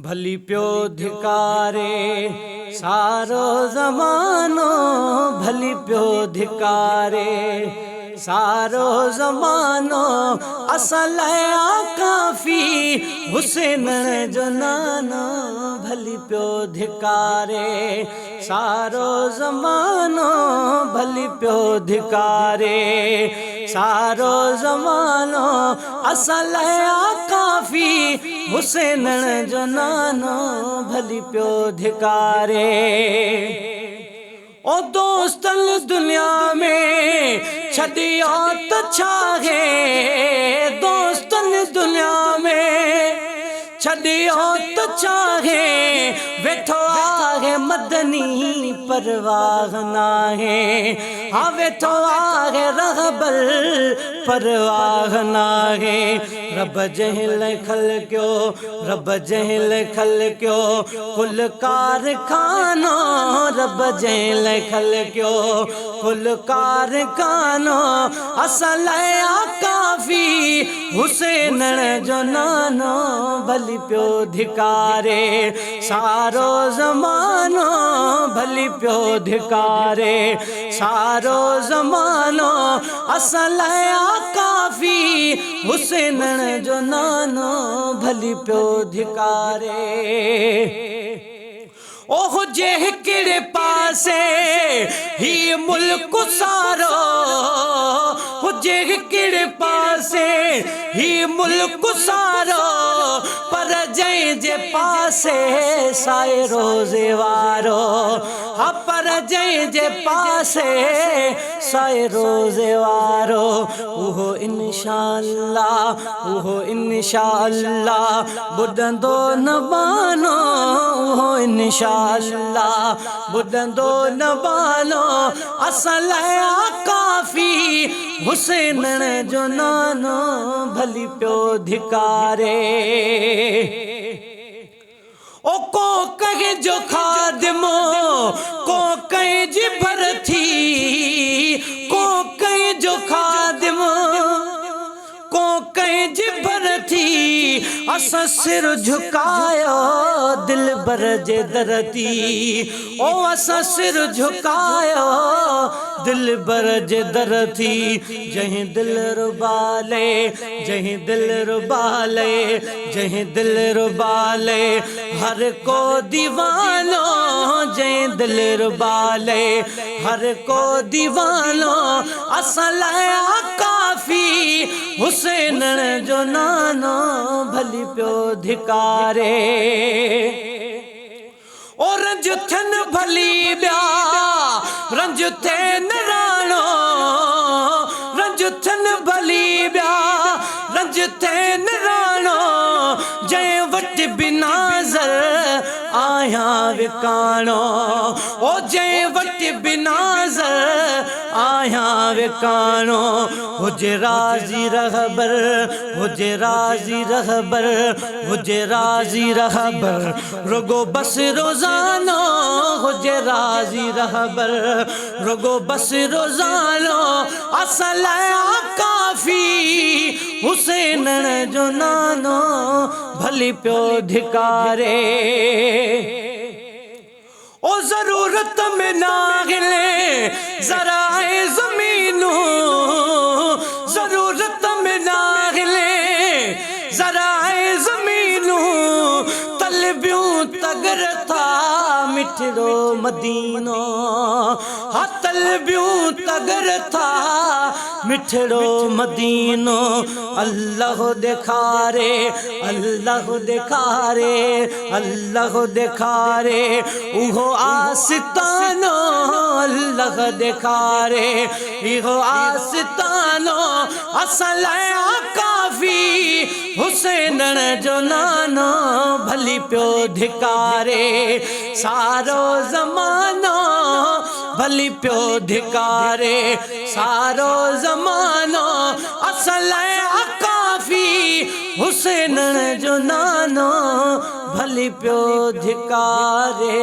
ڀلي پيو ڌڪاري سارو زمانو، ڀلي پيو ڌڪاري سارو زمانو، اسان لاءِ آ ڪافي حسين جو نانو. ڀلي پيو ڌڪاري سارو زمانو، ڀلي پيو ڌڪاري سارو زمانو، اسان لاءِ آ ڪافي حسين جو نانو. ڀلي پيو ڌڪاري. او دوستن دنيا ۾ ڇڏيو ته ڇا آهي؟ دوستن دنيا ۾ ڇڏيو ته ڇا آهي؟ ويٺو آهي مدني، پرواهه ناهي. ها، ويٺو آهي رهبر، پرواهه ناهي. رب جنهن لاءِ خلقيو، رب جنهن لاءِ خلقيو ڪل ڪارخانو، رب جنهن لاءِ خلقيو ڪل ڪارخانو، اسان لاءِ آ ڪافي حسين جو نانو. ڀلي پيو ڌڪاري سارو زمانو، ڀلي پيو ڌڪاري سارو زمانو، اسان لاءِ آ ڪافي حسين جو نانو. ڀلي پيو ڌڪاري. او هجي هڪڙي پاسي هي ملڪ سارو، هجي هڪڙي پاسي هي ملڪ سارو، پر جنهن جي پاسي سائي روزي وارو، ها، پر جنهن جي پاسي سائي روزي وارو، اهو انشاءالله، اهو انشاءالله ٻڌندو نه بانو. اهو انشاءالله ٻڌندو نه بانو، اسان لاءِ آ ڪافي حسين جو نانو. ڀلي پيو ڌڪاري. او ڪو ڪنهن جو خادمو، ڪو ڪنهن جي ڀر ٿي، ڪو ڪنهن جو خادمو، ڪو ڪنهن جي ڀر ٿي، اسان سر جهڪايو دلبر جي در تي. او اسان سر جهڪايو دلبر جي در ٿي. جنهن دل ربالي، جنهن دل ربالي، جنهن دل ربالي هر ڪو ديوانو، جنهن دل ربالي هر ڪو ديوانو، اسان لاءِ آ ڪافي حسين جو نانو. ڀلي پيو ڌڪاري. او رنج ٿين ڀلي ٻيا، رنج ٿين راڻو، رنج ٿين ڀلي ٻيا، رنج ٿين راڻو، جنهن وٽ بنا زر آهيان وڪاڻو. او جنهن وٽ بنا زر آهيان وڪاڻو، هجي راضي رهبر، هجي راضي رهبر، هجي راضي رهبر رڳو بس روزانو، هجي راضي رهبر رڳو بس روزانو، اسان لاءِ آ ڪافي حسين جو نانو. ڀلي پيو ڌڪاري. او ضرورت ۾ ناهي ذرا زمينون، ضرورت ۾ ناهي ذرا زمينون، طلبيون تگر ٿا مٺڙو مدينو. ها، طلبيون تگر ٿا مٺڙو مدينو. الله ڏيکاري، الله ڏيکاري، الله ڏيکاري اهو آستانو. الله ڏيکاري اهو آستانو، اسان لاءِ آ ڪافي حسين جو نانو. ڀلي پيو ڌڪاري سارو زمانو، ڀلي پيو ڌڪاري سارو زمانو، اسان لاءِ آ ڪافي حسين جو نانو. ڀلي پيو ڌڪاري.